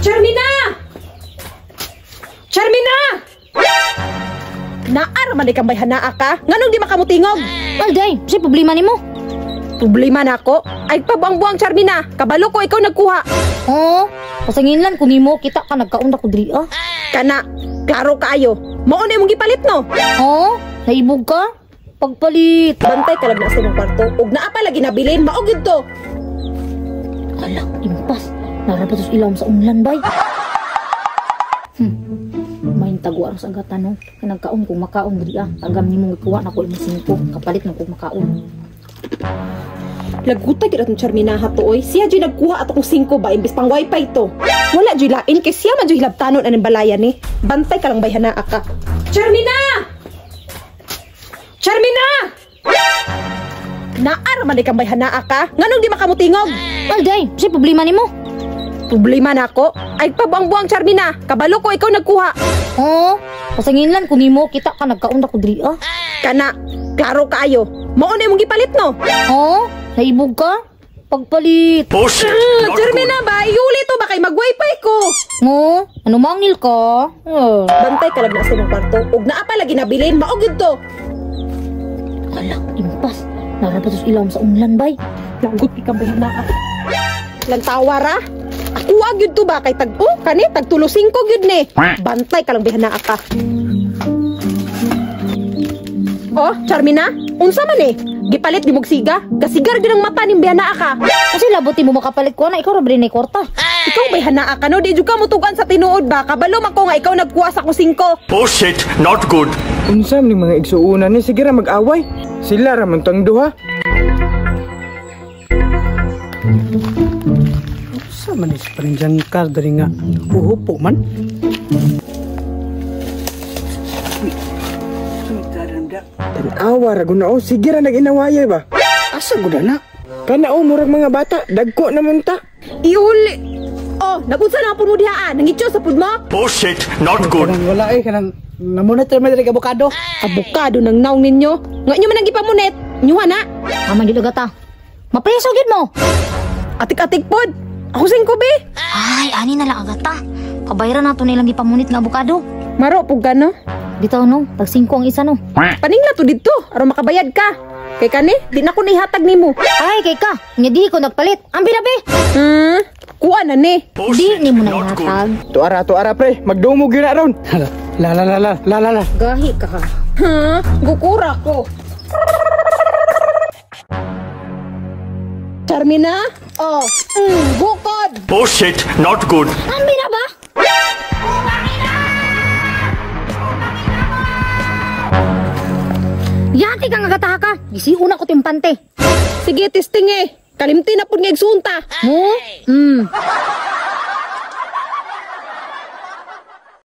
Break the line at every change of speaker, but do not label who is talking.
Charmina! Charmina! Naara man kang bayhanaa ka? Nganong di makamutingog?
Alday, si problema nimo.
Problema nako? Ay pabuang-buang, Charmina. Kabalo ko ikaw nagkuha.
Oo, pasanginlan ko nimo, kita ka nagkaon ko diri ah.
Kana, klaro kaayo. Mao na imong gipalit no?
Oo, naibog ka? Pagpalit.
Bantay ka lang na sa imong kwarto. Ug naa pa lagi nabilin, mao gyud to.
Ala, impas. Nara pa tos ilawom sa unlan bay. May taguan sa agata no. Kay nagkaon kung makaon diri ah. Tagam nimo gikuha nako imong singko. Kapalit nang kung makaon.
Laguta gyud atong Charmina ha to oy. Siya jud nagkuha ato kong 5 ba imbes pang wifi to. Wala jud lain kay siya man jud hilabtanon aning balayan ni. Bantay ka lang bayhanaa ka. Charmina! Charmina! Naara man kang bayhanaa ka? Nganong di makamutingog?
Alday, si problema nimo.
Problema nako? Ay pabuang-buang, Charmina. Kabalo ko ikaw nagkuha.
Oo, pasanginlan ko nimo, kita ka nagkaon ko diri ah.
Kana, klaro kaayo. Mao na imong gipalit no?
Oo, naibog ka? Pagpalit.
Bullshit. Not good.
Charmina ba, iuli to ba kay mag-wifi ko?
Oo, ano mangil ka? Eh.
Bantay ka lang na sa imong kwarto. Ug naa pa lagi nabilin, mao gyud to.
Ala, impas. Nara pa tos ilawom sa unlan bay.
Lagot ka bayhanaa. Lantawa ra. Ako gyud to ba kay tag oh kani tag tulo 5 gyud ni. Bantay ka lang bayhanaa ka. Oh, Charmina, unsa man eh? Gipalit di mog siga? Gasigar gyud ang mata ning bihanaa ka.
Kasi labot mo makapalit ko na ikaw ra ba kwarta.
Ikaw bayhanaa ka no, di jud ka mutugan sa tinuod ba? Kabalo man ko nga ikaw nagkuha sa akong 5.
Bullshit. Not good.
Unsa man ning mga igsuonan ni, sige ra mag-away. Sila ra man tang duha.
Sa man is parinjangkar diri nga uhupo man.
Tan-awa ra gud na oh, sige ra nag-inawayay ba.
Asa gud na?
Kana oh, murag mga bata, dagko na man ta.
Iuli. Oh, nagunsa na pud mo diha ah? Nangityo sa pud mo?
Bullshit. Not good.
Kanang wala eh, kanang namunit ra man diri abokado.
Abokado nang naong ninyo. Nga inyo man ang gipamunit. Nyuha na.
Tama gyud agata. Mapreso gyud mo.
Atik-atik pod. Ako 5 be.
Ay, ani na lang agata. Kabayran nato nilang gipamunit nga abokado.
Maro pug ka no.
Bitaw no, tag 5 ang isa no.
Paningla to didto aron makabayad ka. Kay kani, di na ko nihatag nimo.
Ay, kay ka. Nya di ko nagpalit. Ambi na be.
Kuha na ni.
Di
Bullshit.
nimo na
Not good.
ihatag.
Tuara pre, magdumog gyud na ron.
La la la la la la la.
Gahi ka ha.
Gukura ko. Charmina? Oh, gukod.
Bullshit. Not good.
Ambi na ba? Yati ka nga gataha ka. Gisiuna ko timpante.
Sige, testing eh. Kalimti na pud nga igsuunta.
Mo?